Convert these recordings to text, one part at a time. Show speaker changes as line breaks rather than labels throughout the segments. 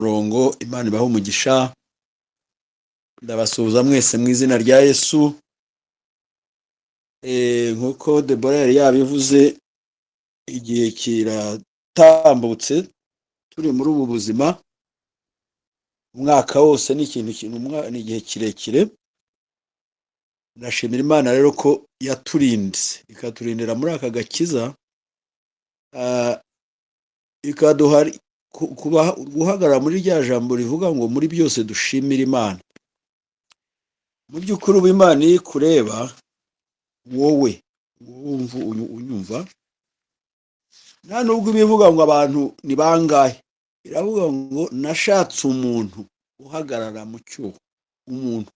Murongo Imana ibahe umugisha. Ndabasuhuza mwese mu izina rya Yesu. Nk'uko Debora yari yabivuze, igihe kiratambutse turi muri ubu buzima. Umwaka wose ni ikintu, ni igihe kirekire. Ndashimira Imana rero ko yaturinze, ikaturindira muri aka gakiza, ikaduha guhagarara muri rya jambo rivuga ngo muri byose dushimire Imana. Mu by'ukuri, ubu Imana iyo ikureba wowe wumva unyumva, nta nubwo ibivuga ngo abantu ni bangahe, iravuga ngo nashatse umuntu uhagarara mu cyuho. Umuntu,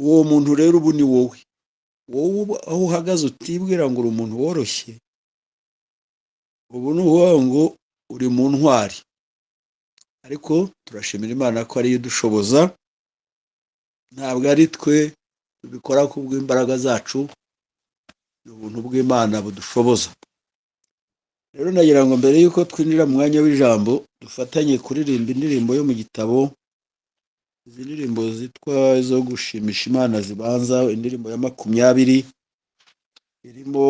uwo muntu rero ubu ni wowe. Wowe aho uhagaze utibwira ngo uri umuntu woroshye, ubu ni ukuvuga ngo uri mu ntwari. Ariko turashimira Imana ko ariyo idushoboza, ntabwo ari twe tubikora kubw'imbaraga zacu, ni ubuntu bw'Imana budushoboza. Rero nagira ngo mbere y'uko twinjira mu mwanya w'ijambo, dufatanye kuririmba indirimbo yo mu gitabo, izi ndirimbo zitwa izo gushimisha Imana zibanza, indirimbo ya 20, irimo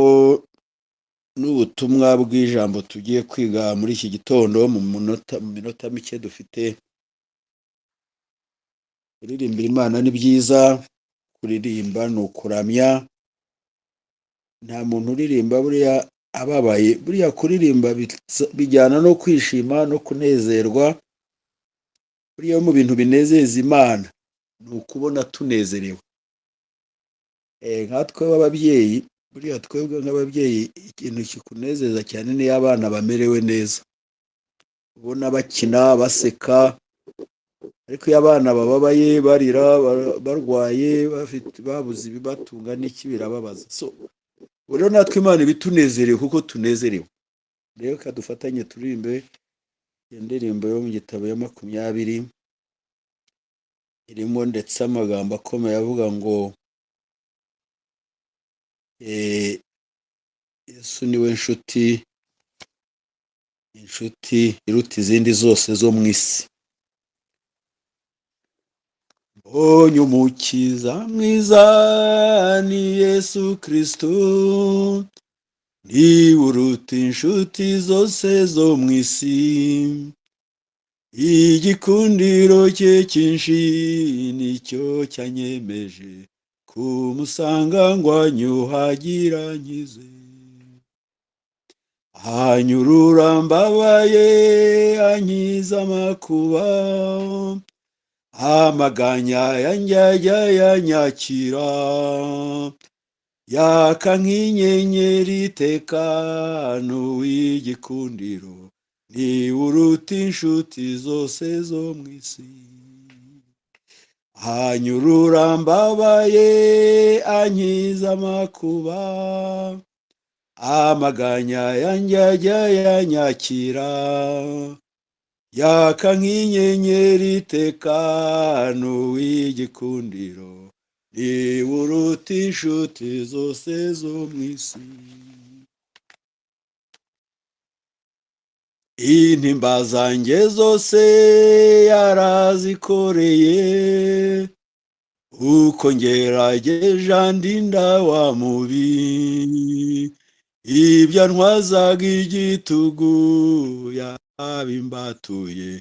n'ubutumwa bw'ijambo tugiye kwiga muri iki gitondo mu minota mike dufite. Kuririmbira Imana ni byiza, kuririmba ni ukuramya. Nta muntu uririmba buriya ababaye. Buriya kuririmba bijyana no kwishima no kunezerwa. Buriya mu bintu binezeza Imana ni ukubona tunezerewe. Nkatwe b'ababyeyi, buriya twebwe nk'ababyeyi, ikintu kikunezeza cyane niyo abana bamerewe neza, ubona bakina, baseka. Ariko iyo abana bababaye, barira, barwaye, bafite, babuze ibibatunga n'iki, birababaza. So ubu rero natwe Imana ibitunezerewe kuko tunezerewe. Rero kadufatanye turirimbe indirimbo yo mu gitabo ya 20, irimo ndetse amagambo akomeye avuga ngo Yesu niwe nshuti, inshuti iruta izindi zose zo mu isi. Mbonye umukiza mwiza, ni Yesu Kristo, ni uruta inshuti zose zo mu isi. Igikundiro cye cyinshi nicyo cyanyemeje kumusanga ngo anyuhagira nkize. Anyurura mbabaye, ankiza amakuba, amaganya yanjye ajya yanyakira. Yaka nk'inyenyeri iteka, n'uw'igikundiro, ni uruta inshuti zose zo mu isi. Anyurura mbabaye, ankiza amakuba, amaganya yanjye ajya yanyakira. Yaka nk'inyenyeri iteka, n'uw'igikundiro, ni uruta inshuti zose zo mu isi. Intimba zanjye zose yarazikoreye, uko ngerageje andinda wa mubi. Ibyo antwazaga igitugu yabimbatuye,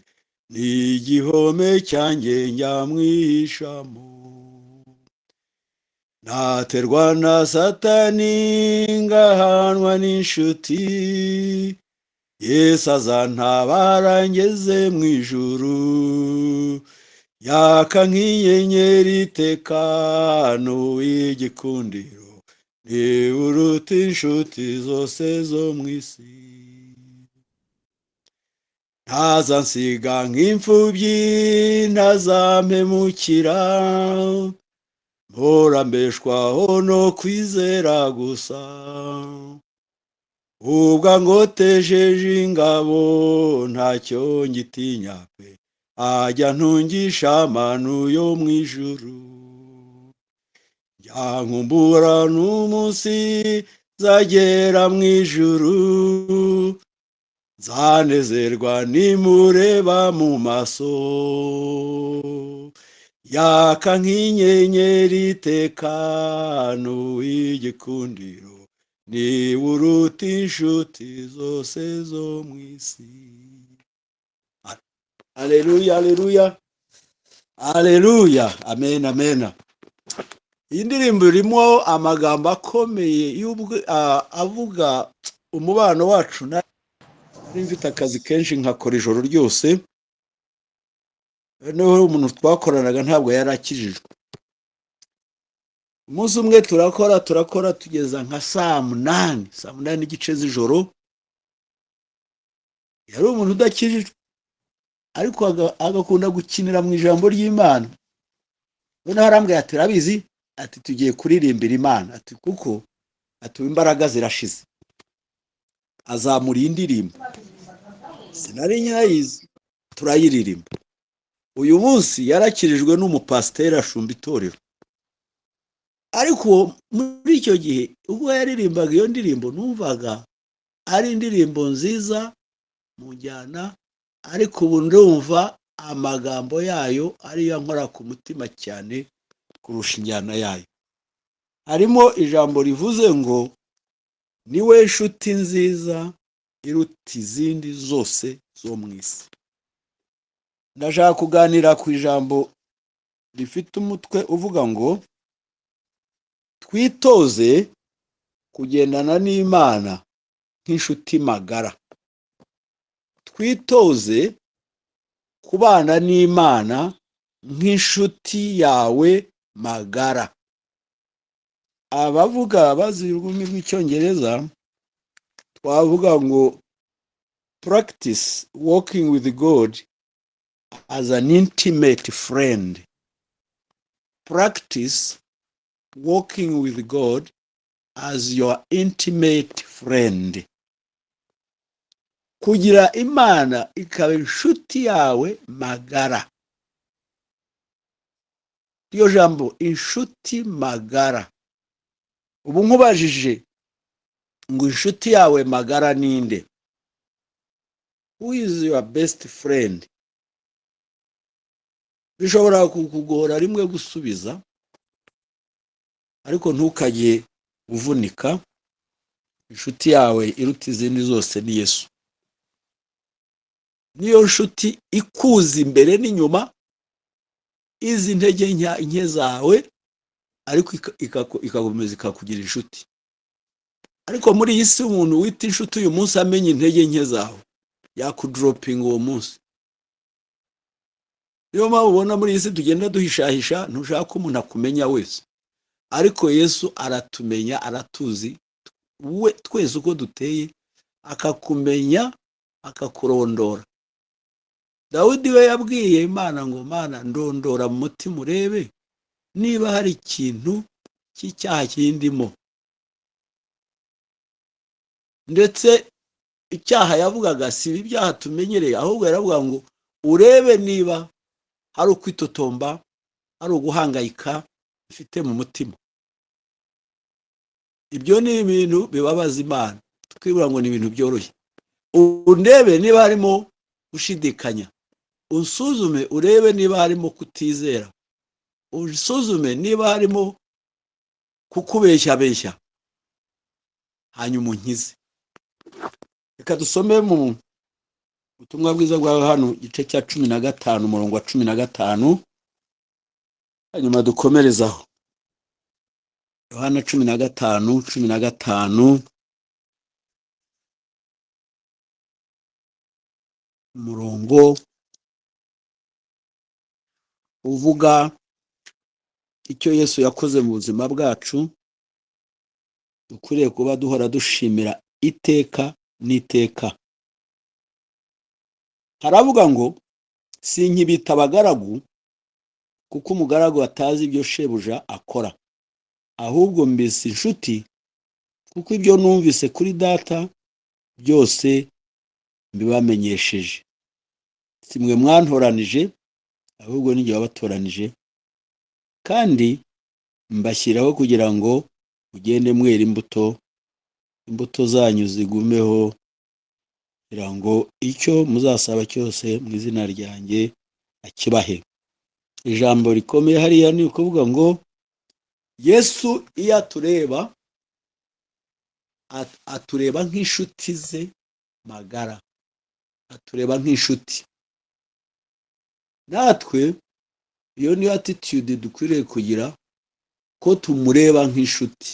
ni igihome cyanjye njyamwihishamo. Naterwa na Satani, ngahanwa n'inshuti, Yesu azantabara ngeze mu ijuru. Yaka nk'inyenyeri iteka, n'uw'igikundiro, ni uruta inshuti zose zo mu isi. Ntazansiga nk'imfubyi, ntazampemukira, mpora mbeshwaho no kwizera gusa. Ubwo angotesheje ingabo, ntacyo ngitinya pe, ajya ntungisha amanu yo mu ijuru. Njya nkumbura n'umunsi nzagera mu ijuru. Nzanezerwa nimureba mu maso, yaka nk'inyenyeri iteka. N'uw'igikundiro, niwe uruta inshuti zose zo mu isi. Aleluya, aleluya, aleluya, amen, amen. Iyi ndirimbo irimo amagambo akomeye avuga umubano wacu. Nari mfite akazi kenshi, nkakora ijoro ryose. Noneho umuntu twakoranaga ntabwo yari akijijwe. Umunsi umwe turakora, turakora, tugeza nka saa 8, saa 8:30 z'ijoro. Yari umuntu udakijijwe, ariko agakunda gukinira mu ijambo ry'Imana. Noneho arambwira ati: "Urabizi," ati, "tugiye kuririmbira Imana," ati, "kuko," ati, "ubu imbaraga zirashize." Azamura iyi ndirimbo, sinari nyayizi, turayiririmba. Uyu munsi yarakirijwe n'umupasiteri, ashumba itorero. Ariko muri icyo gihe ubwo yaririmbaga iyo ndirimbo, numvaga ari indirimbo nziza mu njyana, ariko ubu ndumva amagambo yayo ariyo ankora ku mutima cyane kurusha injyana yayo. Harimo ijambo rivuze ngo niwe nshuti nziza iruta izindi zose zo mu isi. Ndashaka kuganira ku ijambo rifite umutwe uvuga ngo twitoze kugendana n'Imana nk'inshuti magara. Twitoze kubana n'Imana nk'inshuti yawe magara. Abavuga bazi ururimi rw'Icyongereza, twavuga ngo practice walking with God as an intimate friend. Practice walking with God as your intimate friend. Kugira Imana ikaba inshuti yawe magara. Iryo jambo inshuti magara, ubu nkubajije ngo inshuti yawe magara ninde? Who is your best friend? Bishobora kukugora rimwe gusubiza, ariko ntukajye uvunika. Inshuti yawe iruta izindi zose ni Yesu. Niyo nshuti ikuza imbere n'inyuma, izi intege nke zawe, ariko ikakomeza ikakugira inshuti. Ariko muri iyi si, umuntu wita inshuti uyu munsi amenya intege nke zawe, yakudroppinga uwo munsi. Niyo mpamvu ubona muri iyi si tugenda duhishahisha, ntushaka ko umuntu akumenya wese. Ariko Yesu aratumenya, aratuzi we twese uko duteye, akakumenya, akakurondora. Dawidi we yabwiye Imana ngo: "Mana, ndondora mu mutima, urebe niba hari ikintu cy'icyaha kindimo." Ndetse icyaha yavugaga si ibi byaha tumenyereye, ahubwo yaravuga ngo urebe niba hari ukwitotomba, hari uguhangayika mfite mu mutima. Ibyo ni ibintu bibabaza Imana, twibura ngo ni ibintu byoroshye. Undebe niba harimo gushidikanya, unsuzume urebe niba harimo kutizera, usuzume niba harimo kukubeshyabeshya, hanyuma unkize. Reka dusome mu butumwa bwiza bwa hano, igice cya 15, umurongo wa 15, hanyuma dukomerezaho. Yohana 15, 15, umurongo uvuga icyo Yesu yakoze mu buzima bwacu, dukwiriye kuba duhora dushimira iteka n'iteka. Haravuga ngo: "Sinkibita abagaragu, kuko umugaragu atazi ibyo shebuja akora, ahubwo mbise inshuti, kuko ibyo numvise kuri Data byose mbibamenyesheje. Si mwe mwantoranije, ahubwo ni jye wabatoranije, kandi mbashyiraho kugira ngo mugende mwera imbuto, imbuto zanyu zigumeho." Kugira ngo icyo muzasaba cyose mu izina ryanjye akibahe. Ijambo rikomeye hariya ni ukuvuga ngo Yesu iyo atureba, atureba nk'inshuti ze magara, atureba nk'inshuti. Natwe iyo niyo attitude dukwiriye kugira, ko tumureba nk'inshuti.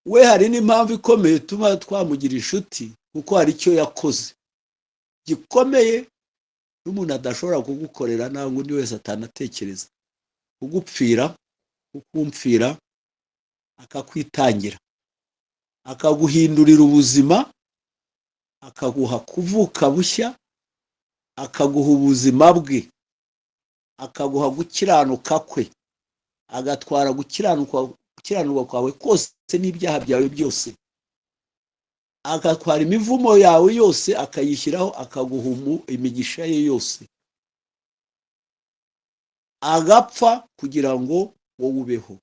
We hari n'impamvu ikomeye ituma twamugira inshuti, kuko hari icyo yakoze gikomeye n'umuntu adashobora kugukorera, ntabwo undi wese atanatekereza kugupfira, kukumfira, akakwitangira, akaguhindurira ubuzima, akaguha kuvuka bushya, akaguha ubuzima bwe, akaguha gukiranuka kwe, agatwara gukiranirwa kwawe kose n'ibyaha byawe byose, agatwara imivumo yawe yose akayishyiraho, akaguha imigisha ye yose, agapfa kugira ngo wowe ubeho.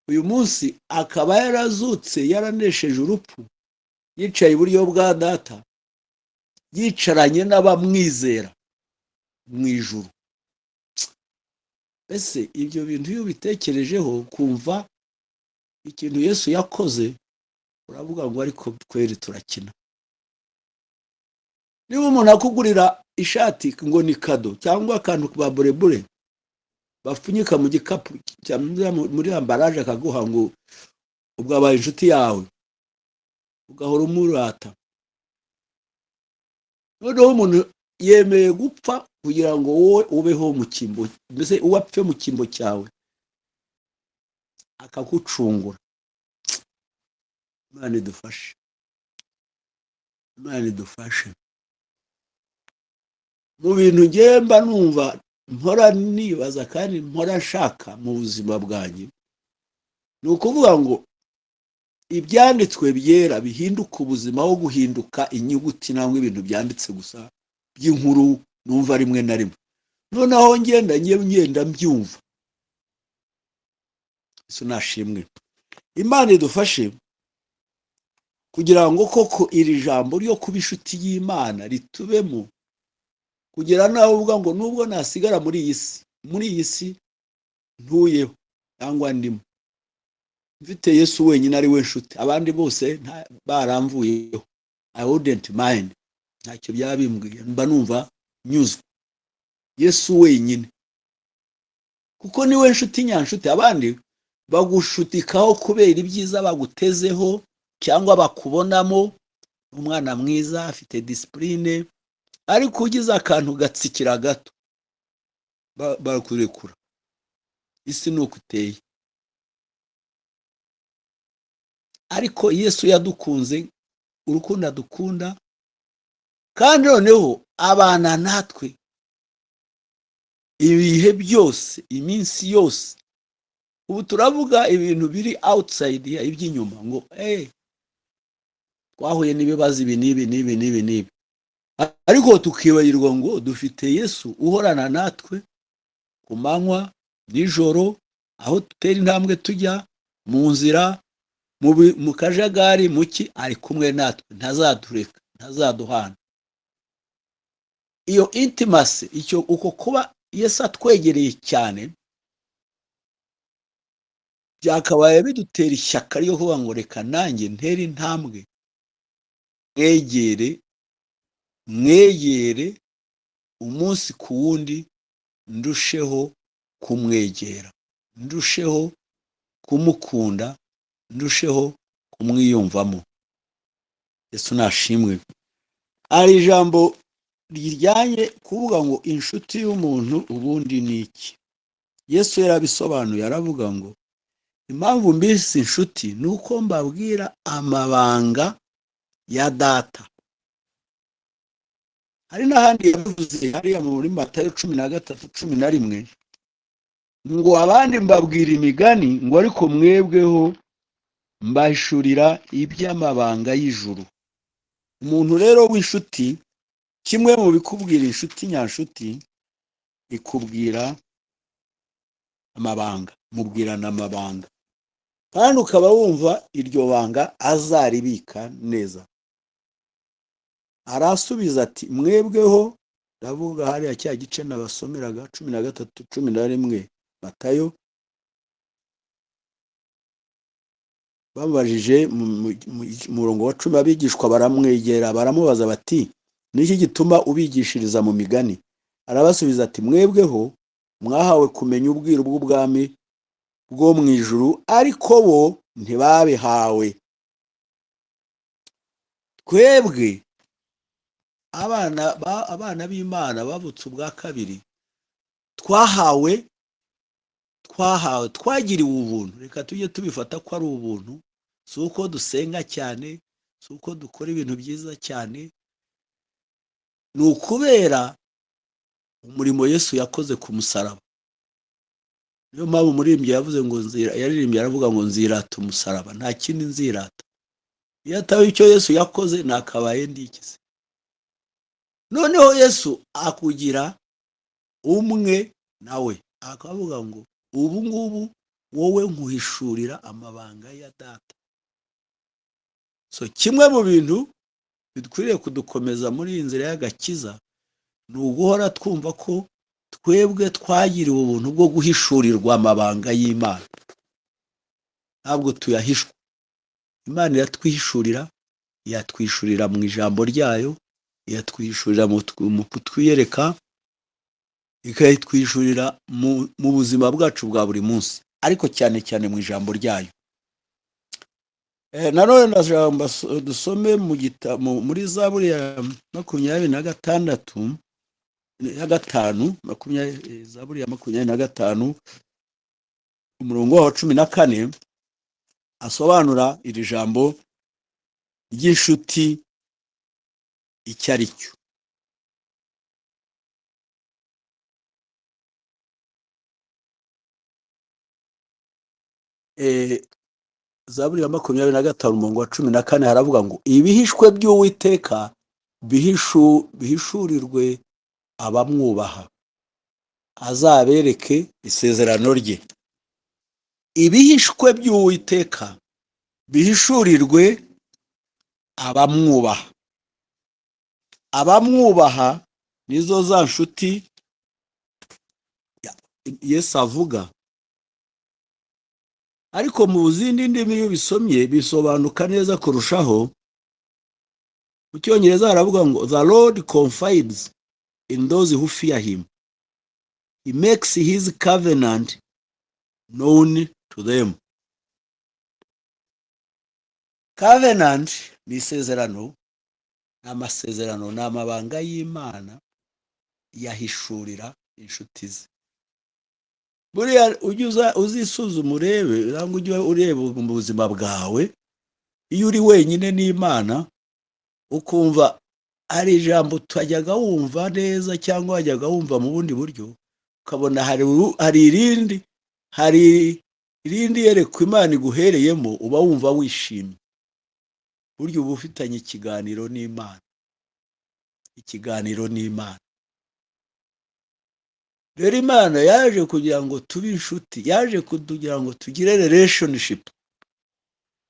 Uyu munsi akaba yarazutse, yaranesheje urupfu, yicaye iburyo bwa Data, yicaranye n'abamwizera mu ijuru. Ese ibyo bintu iyo ubitekerejeho, kumva ikintu Yesu yakoze, uravuga ngo: "Ariko kweri turakina?" Niba umuntu akugurira ishati ngo ni cadeau, cyangwa akantu ka burebure bapfunyika mu gikapu cyangwa muri emballage, akaguha ngo ubwo abaye inshuti yawe, ugahora umurata. Noneho umuntu yemeye gupfa kugira ngo wowe ubeho mu cyimbo, mbese uwo apfe mu cyimbo cyawe, akagucungura. Imana idufashe, Imana idufashe. Mu bintu ngemba numva mpora nibaza kandi mpora nshaka mu buzima bwanjye, ni ukuvuga ngo ibyanditswe byera bihinduka ubuzima, wo guhinduka inyuguti nangwa ibintu byanditse gusa by'inkuru numva rimwe na rimwe. Noneho ngenda ngenda mbyumva. Yesu nashimwe. Imana idufashe kugira ngo koko iri jambo ryo kuba inshuti y'Imana ritubemo, kugera naho uvuga ngo nubwo nasigara muri iyi si, muri iyi si ntuyeho cyangwa ndimo, mfite Yesu wenyine ari we nshuti, abandi bose baramvuyeho, I wouldn't mind, ntacyo byaba bimbwiye, mba numva nyuzwe. Yesu wenyine, kuko niwe nshuti nyanshuti. Abandi bagushutikaho kubera ibyiza bagutezeho cyangwa bakubonamo, umwana mwiza, afite discipline, ariko ugize akantu gatsikira gato barakurekura. Isi ni uko iteye. Ariko Yesu yadukunze urukundo adukunda, kandi noneho abana natwe ibihe byose, iminsi yose. Ubu turavuga ibintu biri outside, iby'inyuma, ngo twahuye n'ibibazo ibi n'ibi n'ibi n'ibi n'ibi, ariko tukibagirwa ngo dufite Yesu uhorana natwe ku manywa, nijoro, aho dutera intambwe tujya mu nzira, mu kajagari, muki, ari kumwe natwe, ntazadureka, ntazaduhana. Iyo intimacy, icyo uko kuba Yesu atwegereye cyane, byakabaye bidutera ishyaka ryo kuvuga ngo reka nanjye ntere intambwe mwegere, mwegere umunsi ku wundi, ndusheho kumwegera, ndusheho kumukunda, ndusheho kumwiyumvamo. Yesu nashimwe. Hari ijambo rijyanye kuvuga ngo inshuti y'umuntu ubundi ni iki? Yesu yarabisobanuye, aravuga ngo impamvu mbise inshuti ni uko mbabwira amabanga ya Data. Hari n'ahandi yabivuze, hariya muri Matayo 13:11, ngo abandi mbabwira imigani, ngo ariko mwebweho mbahishurira iby'amabanga y'ijuru. Umuntu rero w'inshuti, kimwe mu bikubwira inshuti nyanshuti, ikubwira amabanga, mubwirana amabanga. Kandi ukaba wumva iryo banga azaribika neza. Arasubiza ati: "Mwebweho," ndavuga hariya cya gice nabasomeraga, 13:11, Matayo, bamubajije mu murongo wa 10: "Abigishwa baramwegera, baramubaza bati: 'Niki gituma ubigishiriza mu migani?' Arabasubiza ati: 'Mwebweho mwahawe kumenya ubwiru bw'ubwami bwo mu ijuru, ariko bo ntibabihawe.'" Twebwe abana b'Imana bavutse ubwa kabiri, twahawe, twagiriwe ubuntu. Reka tujye tubifata ko ari ubuntu. Si uko dusenga cyane, si uko dukora ibintu byiza cyane, ni ukubera umurimo Yesu yakoze ku musaraba. Niyo mpamvu umuririmbyi yavuze ngo yaririmbye aravuga ngo: "Nzirata umusaraba, nta kindi nzirata. Iyo ataba icyo Yesu yakoze, nakabaye ndikize." Noneho Yesu akugira umwe nawe, akavuga ngo: "Ubu ngubu wowe nkuhishurira amabanga ya Data." So kimwe mu bintu bikwiriye kudukomeza muri iyi nzira y'agakiza ni uguhora twumva ko twebwe twagiriwe ubuntu bwo guhishurirwa amabanga y'Imana. Ntabwo tuyahishwa, Imana iratwihishurira. Yatwihishurira mu ijambo ryayo, yatwihishurira mu kutwiyereka, ikayitwihishurira mu buzima bwacu bwa buri munsi, ariko cyane cyane mu ijambo ryayo. Nanone ndashaka dusome muri Zaburi ya 26, ya 5, Zaburi ya 25, umurongo wa 14, asobanura iri jambo ry'inshuti icyo ari cyo. Zaburi ya 25, umurongo wa 14, haravuga ngo: "Ibihishwe by'Uwiteka bihishurirwe abamwubaha, azabereke isezerano rye." Ibihishwe by'Uwiteka bihishurirwe abamwubaha. Abamwubaha nizo za nshuti Yesu avuga. Ariko mu zindi ndimi, iyo bisomye bisobanuka neza kurushaho. Mu Cyongereza haravuga ngo: "The Lord confides in those who fear him. He makes his covenant known to them." Covenant ni isezerano, ni amasezerano, ni amabanga y'Imana yahishurira inshuti ze. Buriya ujye uza uzisuzuma urebe, cyangwa ujye ureba mu buzima bwawe, iyo uri wenyine n'Imana, ukumva hari ijambo utajyaga wumva neza cyangwa wajyaga wumva mu bundi buryo, ukabona hari irindi yerekwa Imana iguhereyemo, uba wumva wishimye. Burya uba ufitanye ikiganiro n'Imana, ikiganiro n'Imana. Rero Imana yaje kugira ngo tube inshuti, yaje kugira ngo tugire relationship.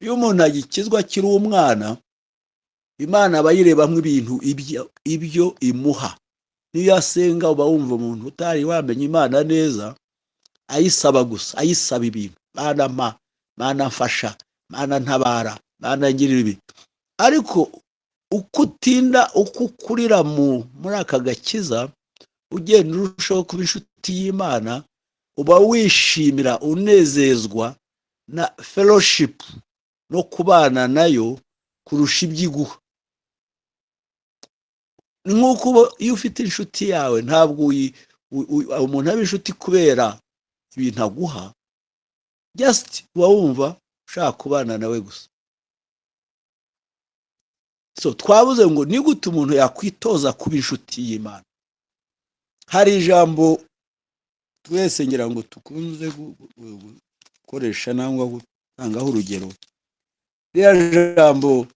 Iyo umuntu agikizwa akiri umwana, Imana aba ayirebamo ibintu, ibyo imuha. Niyo asenga, uba wumva umuntu utari wamenya Imana neza ayisaba gusa, ayisaba ibintu: "Mana mpa, Mana mfasha, Mana ntabara, Mana ngirira ibi." Ariko uko utinda, uko ukurira muri aka gakiza, ugenda urushaho kuba inshuti y'Imana, uba wishimira, unezezwa na fellowship no kubana nayo kurusha ibyo iguha. Ni nk'uko iyo ufite inshuti yawe, ntabwo umuntu aba inshuti kubera ibintu aguha, just uba wumva ushaka kubana nawe gusa. So twabuze ngo ni gute umuntu yakwitoza kuba inshuti y'Imana? Hari ijambo twese ngira ngo dukunze gukoresha nangwa gutangaho urugero, ririya jambo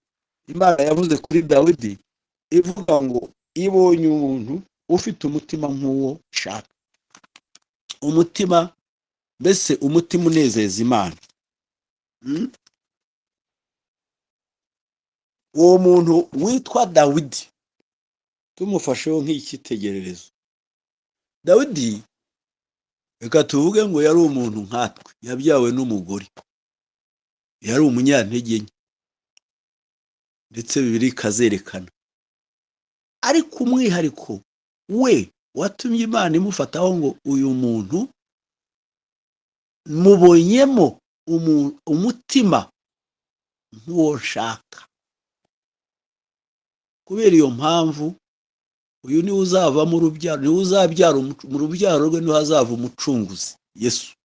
Imana yavuze kuri Dawidi, ivuga ngo ibonye umuntu ufite umutima nk'uwo ishaka, umutima mbese umutima unezeza Imana. Uwo muntu witwa Dawidi tumufasheho nk'icyitegererezo. Dawidi, reka tuvuge ngo yari umuntu nkatwe, yabyawe n'umugore, yari umunyantege nke, ndetse Bibiliya ikazerekana. Ariko umwihariko we watumye Imana imufataho ngo uyu muntu mubonyemo umutima nk'uwo nshaka. Kubera iyo mpamvu, uyu niwe uzavamo urubyaro, niwe uzabyara, mu rubyaro rwe niho hazava umucunguzi Yesu.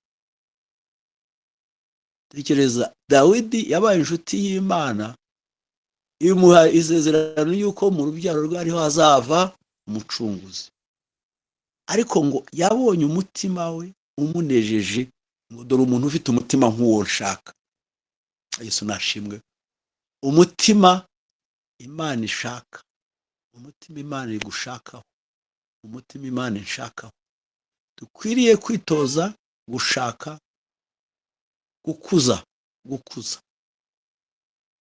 Tekereza, Dawidi yabaye inshuti y'Imana, imuha isezerano y'uko mu rubyaro rwe ariho hazava umucunguzi. Ariko ngo yabonye umutima we umunejeje, ngo dore umuntu ufite umutima nk'uwo nshaka. Yesu nashimwe. Umutima Imana ishaka, umutima Imana igushakaho, umutima Imana inshakaho, dukwiriye kwitoza gushaka gukuza gukuza.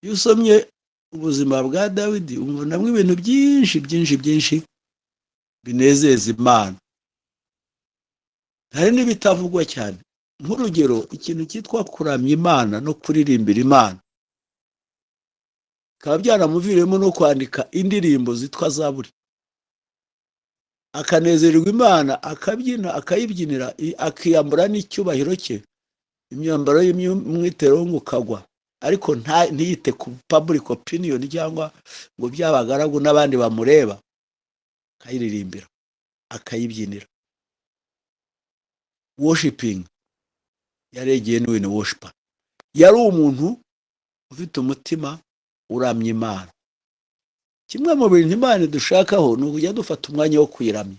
Iyo usomye ubuzima bwa Dawidi, ubonamo ibintu byinshi byinshi byinshi binezeza Imana. Hari n'ibitavugwa cyane, nk'urugero ikintu cyitwa kuramya Imana no kuririmbira Imana, bikaba byaramuviriyemo no kwandika indirimbo zitwa Zaburi, akanezererwa Imana, akabyina, akayibyinira, akiyambura n'icyubahiro cye, imyambaro y'umwitero ngo ukagwa, ariko ntiyite ku public opinion cyangwa ngo by'abagaragu n'abandi bamureba, akayiririmbira, akayibyinira. Worshiping, yaregeye n'uwene worshiper. Yari umuntu ufite umutima uramya Imana. Kimwe mu bintu Imana dushakaho ni ukujya dufata umwanya wo kuyiramya.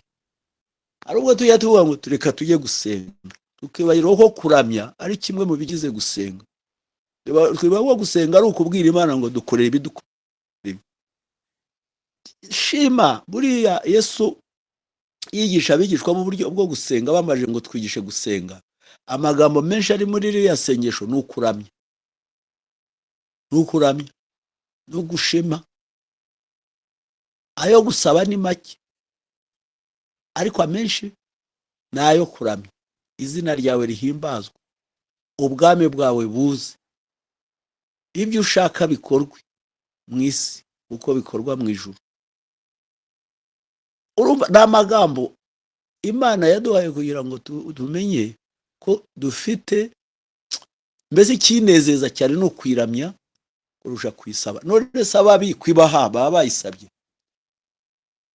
Hari ubwo tujya tuvuga ngo tureka tujye gusenga, tukibagirwa ko kuramya ari kimwe mu bigize gusenga. Twibagirwa ko gusenga ari ukubwira Imana ngo dukorere ibidukorere. Shima. Buriya Yesu yigisha abigishwa mu buryo bwo gusenga, bamaze ngo twigishe gusenga, amagambo menshi ari muri ririya sengesho ni ukuramya, ni ukuramya no gushima. Ayo gusaba ni make, ariko amenshi ni ayo kuramya. Izina ryawe rihimbazwe, ubwami bwawe buze, ibyo ushaka bikorwe mu isi uko bikorwa mu ijuru. Urumva ni amagambo Imana yaduhaye kugira ngo tumenye ko dufite, mbese ikinezeza cyane ni ukwiramya kurusha kuyisaba. None se ababi kwibaha baba bayisabye?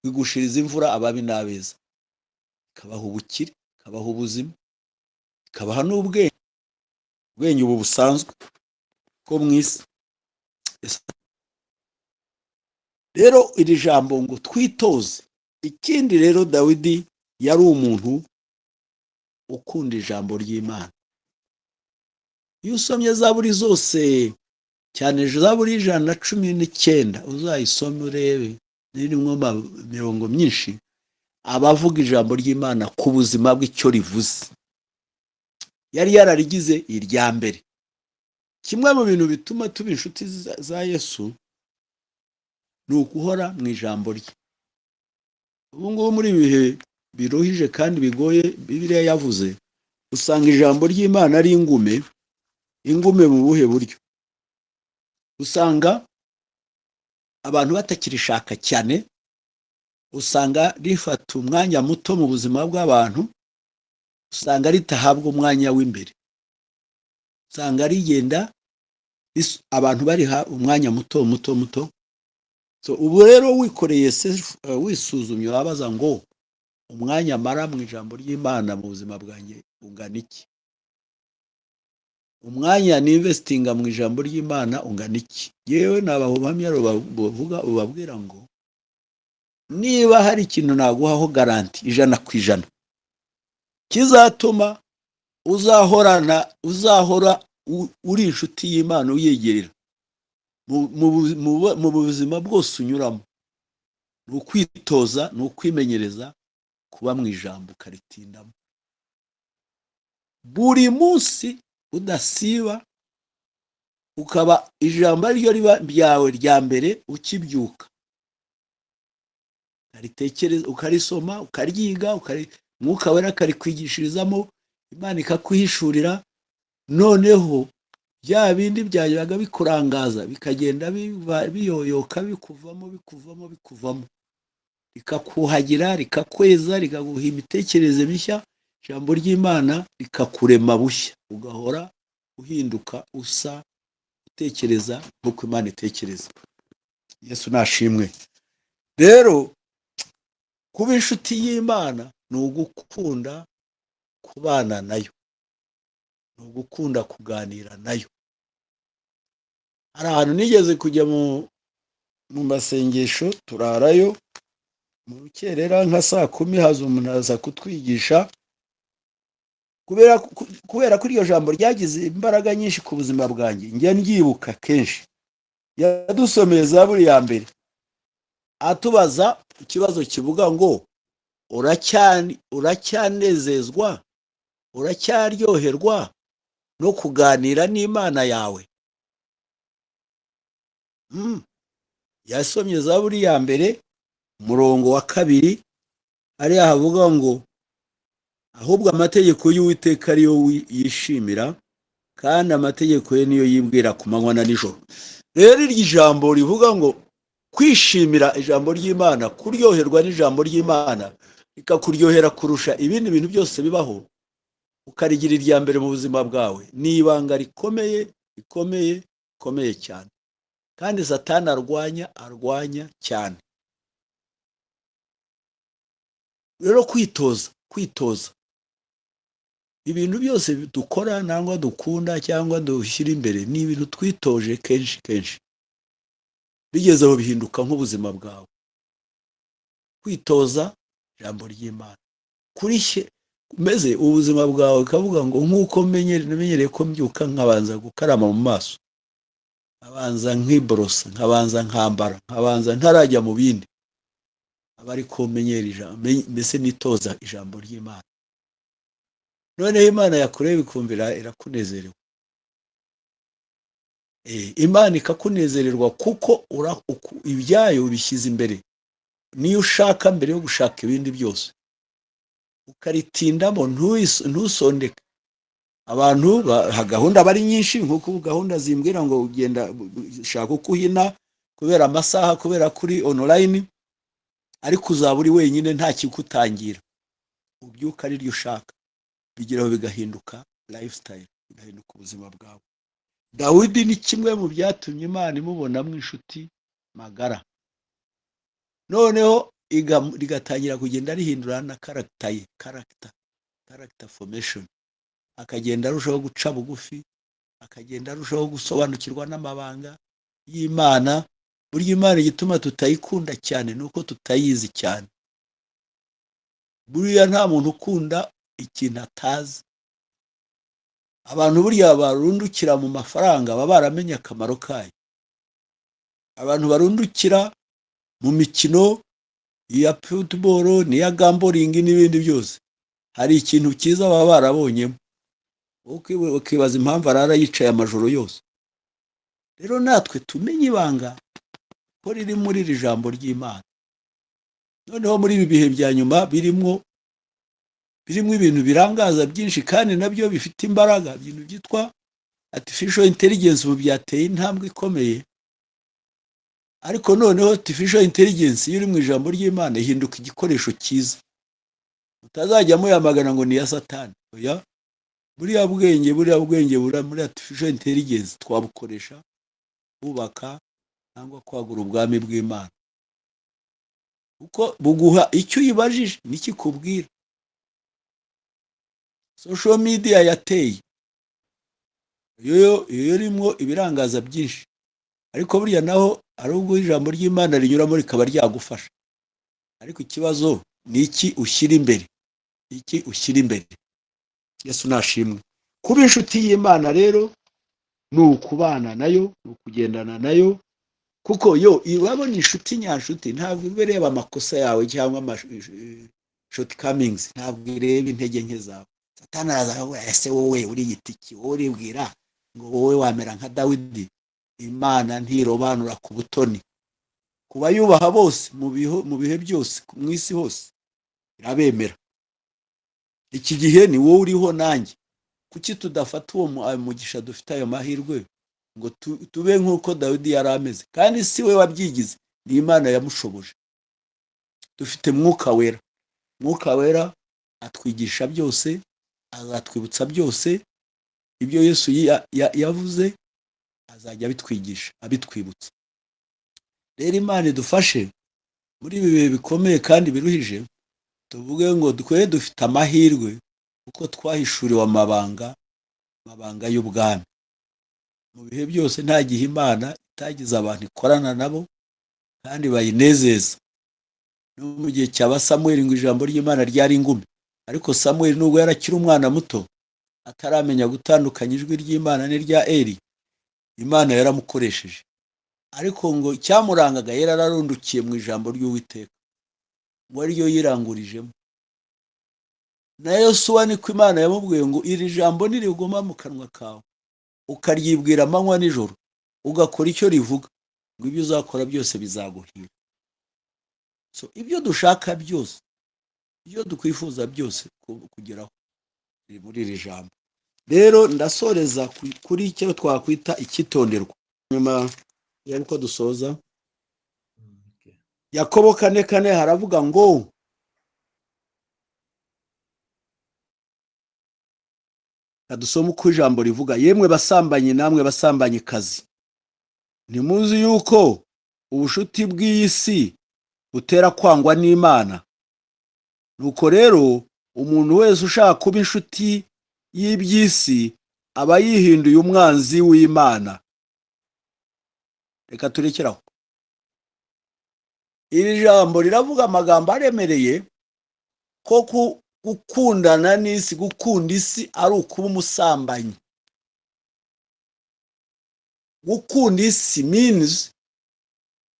Igushiriza imvura ababi n'abeza, ikabaha ubukire, ikabaha ubuzima, ikabaha n'ubwenge, ubwenge ubu busanzwe bwo mu isi. Rero iri jambo ngo twitoze. Ikindi rero, Dawidi yari umuntu ukunda ijambo ry'Imana. Iyo usomye Zaburi zose, cyane Zaburi 119, uzayisome urebe, ririmo mirongo myinshi abavuga ijambo ry'Imana ku buzima bw'icyo rivuze. Yari yararigize irya mbere. Kimwe mu bintu bituma tuba inshuti za Yesu ni uguhora mu ijambo rye. Ubu ngubu muri ibi bihe biruhije kandi bigoye Bibiliya yavuze, usanga ijambo ry'Imana ari ingume. Ingume mu buhe buryo? Usanga abantu batakirishaka cyane, usanga rifata umwanya muto mu buzima bw'abantu, usanga ritahabwa umwanya w'imbere, usanga rigenda abantu bariha umwanya muto muto muto. So, ubu rero wikoreye wisuzumye, wabaza ngo umwanya mara mu ijambo ry'Imana mu buzima bwanjye ungana iki? Umwanya ninvestinga mu ijambo ry'Imana ungana iki? Yewe, nabaha ubuhamya bavuga, ubabwira ngo niba hari ikintu naguhaho garantie 100% kizatuma uzahorana, uzahora uri inshuti y'Imana, uyegerera mu buzima bwose unyuramo, ni ukwitoza, ni ukwimenyereza kuba mu ijambo, ukaritindamo buri munsi udasiba. Ukaba ijambo ariryo riba ryawe rya mbere ukibyuka, ukaritekereza, ukarisoma, ukaryiga, Mwuka Wera akarikwigishirizamo, Imana ikakwihishurira. Noneho bya bindi byajyaga bikurangaza bikagenda biba biyoyoka, bikuvamo, bikuvamo, bikuvamo, rikakuhagira, rikakweza, rikaguha imitekerereze mishya. Ijambo ry'Imana rikakurema bushya, ugahora uhinduka, usa utekereza nk'uko Imana itekereza. Yesu nashimwe. Rero kuba inshuti y'Imana ni ugukunda kubana nayo, ni ugukunda kuganira nayo. Hari ahantu nigeze kujya mu masengesho, turarayo mu rukerera nka saa 10, haza umuntu aza kutwigisha. Kubera ko iryo jambo ryagize imbaraga nyinshi ku buzima bwanjye, njya ndyibuka kenshi. Yadusomeye Zaburi ya mbere, atubaza ikibazo kivuga ngo: "Uracyanezezwa, uracyaryoherwa no kuganira n'Imana yawe?" Yasomye Zaburi ya mbere, umurongo wa 2, hariya havuga ngo: "Ahubwo amategeko y'Uwiteka ariyo yishimira, kandi amategeko ye niyo yibwira ku manywa na nijoro." Rero iryo jambo rivuga ngo kwishimira ijambo ry'Imana, kuryoherwa n'ijambo ry'Imana, rikakuryohera kurusha ibindi bintu byose bibaho, ukarigira irya mbere mu buzima bwawe, ni ibanga rikomeye, rikomeye, rikomeye cyane, kandi Satani arwanya, arwanya cyane. Rero kwitoza, kwitoza ibintu byose dukora nangwa dukunda cyangwa dushyira imbere, ni ibintu twitoje kenshi kenshi, bigeze aho bihinduka nk'ubuzima bwawe. Kwitoza ijambo ry'Imana kurishye meze ubuzima bwawe, ukavuga ngo: "Nk'uko menyereye ko mbyuka nkabanza gukarama mu maso, nkabanza nkiborosa, nkabanza nkambara, nkabanza ntarajya mu bindi, aba ariko menyera ijambo, mbese nitoza ijambo ry'Imana." Noneho Imana yakureba ikumvira irakunezerewe. Imana ikakunezererwa kuko ibyayo ubishyize imbere, niyo ushaka mbere yo gushaka ibindi byose, ukaritindamo, ntusondeke. Abantu gahunda aba ari nyinshi, nk'uko ubu gahunda zimbwira ngo ugenda shaka uko uhina kubera amasaha, kubera kuri online, ariko uzaba uri wenyine, nta kigutangira, ubyuka ari ryo ushaka. Bigeraho bigahinduka lifestyle, bigahinduka ubuzima bwawe. Dawidi ni kimwe mu byatumye Imana imubonamo inshuti magara, noneho rigatangira kugenda rihindura na character ye, character formation, akagenda arushaho guca bugufi, akagenda arushaho gusobanukirwa n'amabanga y'Imana. Burya Imana igituma tutayikunda cyane ni uko tutayizi cyane. Buriya nta muntu ukunda ikintu atazi. Abantu burya barundukira mu mafaranga baba baramenye akamaro kayo. Abantu barundukira mu mikino iya football n'iya gambling n'ibindi byose, hari ikintu cyiza baba barabonyemo. Ukibaza impamvu arara yicaye amajoro yose. Rero natwe tumenye ibanga ko riri muri iri jambo ry'Imana. Noneho muri ibi bihe bya nyuma birimo ibintu birangaza byinshi, kandi nabyo bifite imbaraga, ibintu byitwa artificial intelligence ubu byateye intambwe ikomeye. Ariko noneho artificial intelligence, iyo uri mu ijambo ry'Imana, ihinduka igikoresho cyiza. Mutazajya muyamagana ngo ni iya Satani. Oya, buriya bwenge buri muri artificial intelligence twabukoresha bubaka cyangwa kwagura ubwami bw'Imana, kuko buguha icyo uyibajije nikikubwira. Social media yateye iyo irimo ibirangaza byinshi, ariko burya naho hari ubwo ijambo ry'Imana rinyuramo rikaba ryagufasha. Ariko ikibazo ni iki ushyira imbere, iki ushyira imbere. Yesu nashimwe. Kuba inshuti y'Imana rero ni ukubana nayo, ni ukugendana nayo, kuko yo urabona inshuti nyanshuti ntabwo iba ireba amakosa yawe cyangwa shortcomings, ntabwo ireba intege nke zawe. Satani araza akavuga: "Ese wowe uri igiti, wowe uribwira Ngo wowe wamera nka Dawidi? Imana ntirobanura ku butoni. Ku bayubaha bose mu bihe byose, mu isi hose, irabemera. Iki gihe ni wowe uriho nanjye. Kuki tudafata uwo mugisha dufite, ayo mahirwe, ngo tube nk'uko Dawidi yari ameze? Kandi si we wabyigize, ni Imana yamushoboje. Dufite Mwuka Wera. Mwuka Wera atwigisha byose, azatwibutsa byose ibyo Yesu yavuze, azajya abitwigisha, abitwibutsa. Rero Imana idufashe muri ibi bihe bikomeye kandi biruhije, tuvuge ngo twe dufite amahirwe kuko twahishuriwe amabanga y'ubwami. Mu bihe byose, nta gihe Imana itagize abantu ikorana nabo kandi bayinezeza. No mu gihe cya ba Samweli, ngo ijambo ry'Imana ryari ingume, ariko Samweli, nubwo yarakiri umwana muto, ataramenya gutandukanya ijwi ry'Imana n'irya Eli, Imana yaramukoresheje. Ariko ngo icyamurangaga, yari yararundukiye mu ijambo ry'Uwiteka, ngo ariryo yirangurijemo. Na Yosuwa niko Imana yamubwiye ngo: "Iri jambo niriguma mu kanwa kawe, ukaryibwira amanywa nijoro, ugakora icyo rivuga," ngo "ibyo uzakora byose bizaguhira." So ibyo dushaka byose, ibyo dukwifuza byose kugeraho, biri muri iri jambo. Rero ndasoreza kuri icyo twakwita icyitonderwa nyuma y'uko dusoza. Yakobo 4:4 haravuga ngo, kadusome uko ijambo rivuga: "Yemwe basambanyi namwe basambanyikazi, ntimuzi yuko ubushuti bw'iyi si butera kwangwa n'Imana? Nuko rero umuntu wese ushaka kuba inshuti y'iby'isi aba yihinduye umwanzi w'Imana." Reka turekere aho. Iri jambo riravuga amagambo aremereye ko gukundana n'isi, gukunda isi, ari ukuba umusambanyi. Gukunda isi means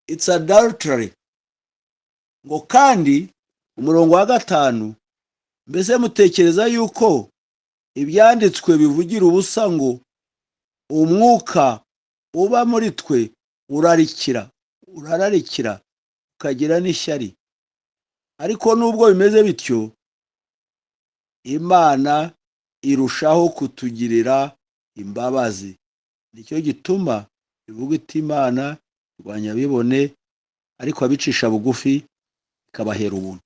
it's adultery. Ngo kandi umurongo wa 5: "Mbese mutekereza yuko ibyanditswe bivugira ubusa ngo umwuka uba muri twe urarikira, urararikira, ukagira n'ishyari? Ariko nubwo bimeze bityo, Imana irushaho kutugirira imbabazi. Nicyo gituma ivuga iti: 'Imana irwanya abibone, ariko abicisha bugufi ikabahera ubuntu.'"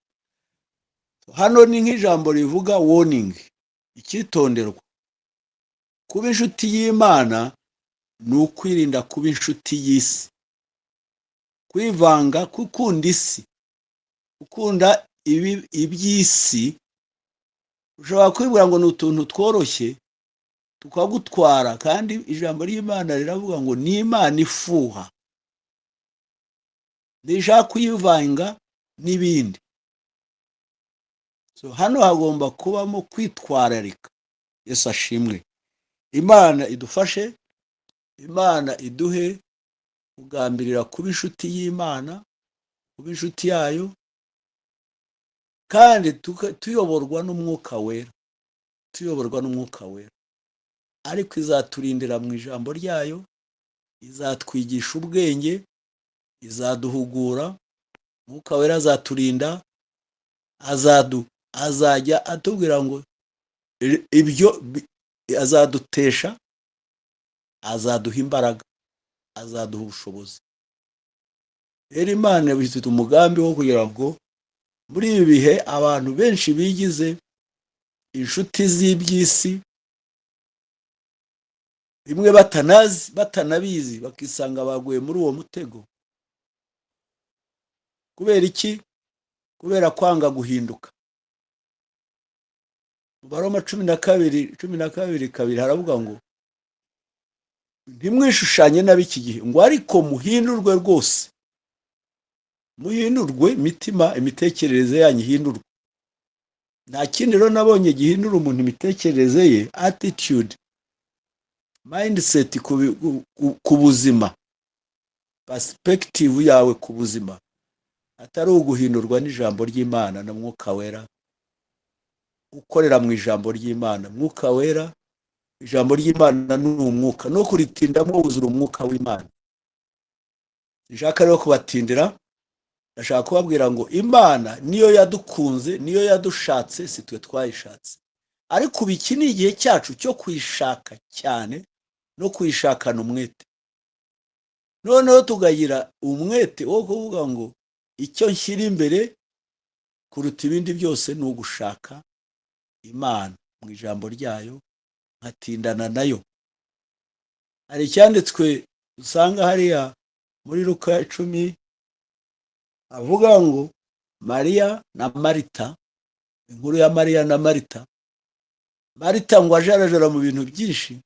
Hano ni nk'ijambo rivuga warning, icyitonderwa. Kuba inshuti y'Imana ni ukwirinda kuba inshuti y'isi, kwivanga, gukunda isi, gukunda iby'isi. Ushobora kwibwira ngo ni utuntu tworoshye, tukagutwara, kandi ijambo ry'Imana riravuga ngo ni Imana ifuha, ntishaka kuyivanga n'ibindi. So hano hagomba kubamo kwitwararika. Yesu ashimwe. Imana idufashe, Imana iduhe kugambirira kuba inshuti y'Imana, kuba inshuti yayo, kandi tuyoborwa n'Umwuka Wera, tuyoborwa n'Umwuka Wera. Ariko izaturindira mu ijambo ryayo, izatwigisha ubwenge, izaduhugura. Umwuka Wera azaturinda, azajya atubwira ngo ibyo azadutesha, azaduha imbaraga, azaduha ubushobozi. Rero Imana ifite umugambi wo kugira ngo muri ibi bihe abantu benshi bigize inshuti z'iby'isi, bimwe batanazi, batanabizi, bakisanga baguye muri uwo mutego. Kubera iki? Kubera kwanga guhinduka. Mu Baroma 12, 12:2 haravuga ngo: "Ntimwishushanye n'ab'iki gihe," ngo "ariko muhindurwe rwose, muhindurwe imitima, imitekerereze yanyu ihindurwe." Nta kindi rero nabonye gihindura umuntu imitekerereze ye, attitude, mindset ku buzima, perspective yawe ku buzima, atari uguhindurwa n'ijambo ry'Imana na Mwuka Wera ukorera mu ijambo ry'Imana. Mwuka Wera. Ijambo ry'Imana ni umwuka, no kuritindamo wuzura umwuka w'Imana. Nshaka rero kubatindira, ndashaka kubabwira ngo Imana niyo yadukunze, niyo yadushatse, si twe twayishatse. Ariko ubu iki ni igihe cyacu cyo kuyishaka cyane no kuyishakana umwete. Noneho tukagira umwete wo kuvuga ngo icyo nshyira imbere kuruta ibindi byose ni ugushaka Imana mu ijambo ryayo, nkatindana nayo. Hari icyanditswe usanga hariya muri Luka 10, avuga ngo Mariya na Marita, inkuru ya Mariya na Marita. Marita ngo ajarajara mu bintu byinshi,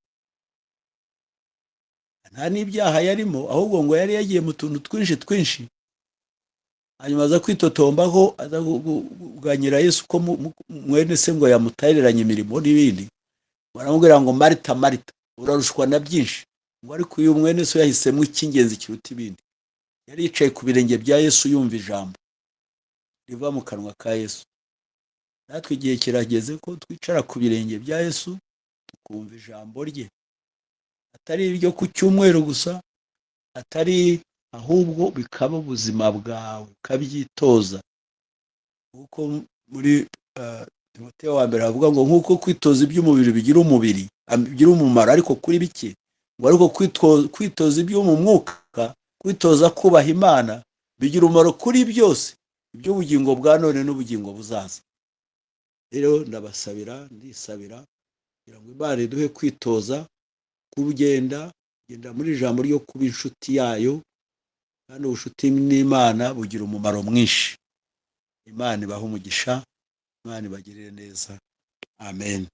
nta n'ibyaha yarimo, ahubwo ngo yari yagiye mu tuntu twinshi twinshi, hanyuma aza kwitotomba ko aza kuganyira Yesu ko mwene se ngo yamutariranye imirimo n'ibindi. Baramubwira ngo: "Marita, Marita, urarushwa na byinshi," ngo ariko uyu mwene se yahisemo icy'ingenzi kiruta ibindi. Yari yicaye ku birenge bya Yesu, yumva ijambo riva mu kanwa ka Yesu. Natwe igihe kirageze ko twicara ku birenge bya Yesu, tukumva ijambo rye, atari iryo ku cyumweru gusa, atari ahubwo bikaba ubuzima bwawe, ukabyitoza, kuko muri Timoteyo wa mbere havuga ngo nk'uko kwitoza iby'umubiri bigira umubiri bigira umumaro ariko kuri bike, ngo ariko kwitoza ibyo mu mwuka, kwitoza kubaha Imana, bigira umumaro kuri byose, iby'ubugingo bwa none n'ubugingo buzaza. Rero ndabasabira, ndisabira kugira ngo Imana iduhe kwitoza kugenda kugenda muri ijambo ryo kuba inshuti yayo, kandi ubucuti n'Imana bugira umumaro mwinshi. Imana ibahe umugisha, Imana ibagirire neza. Amen.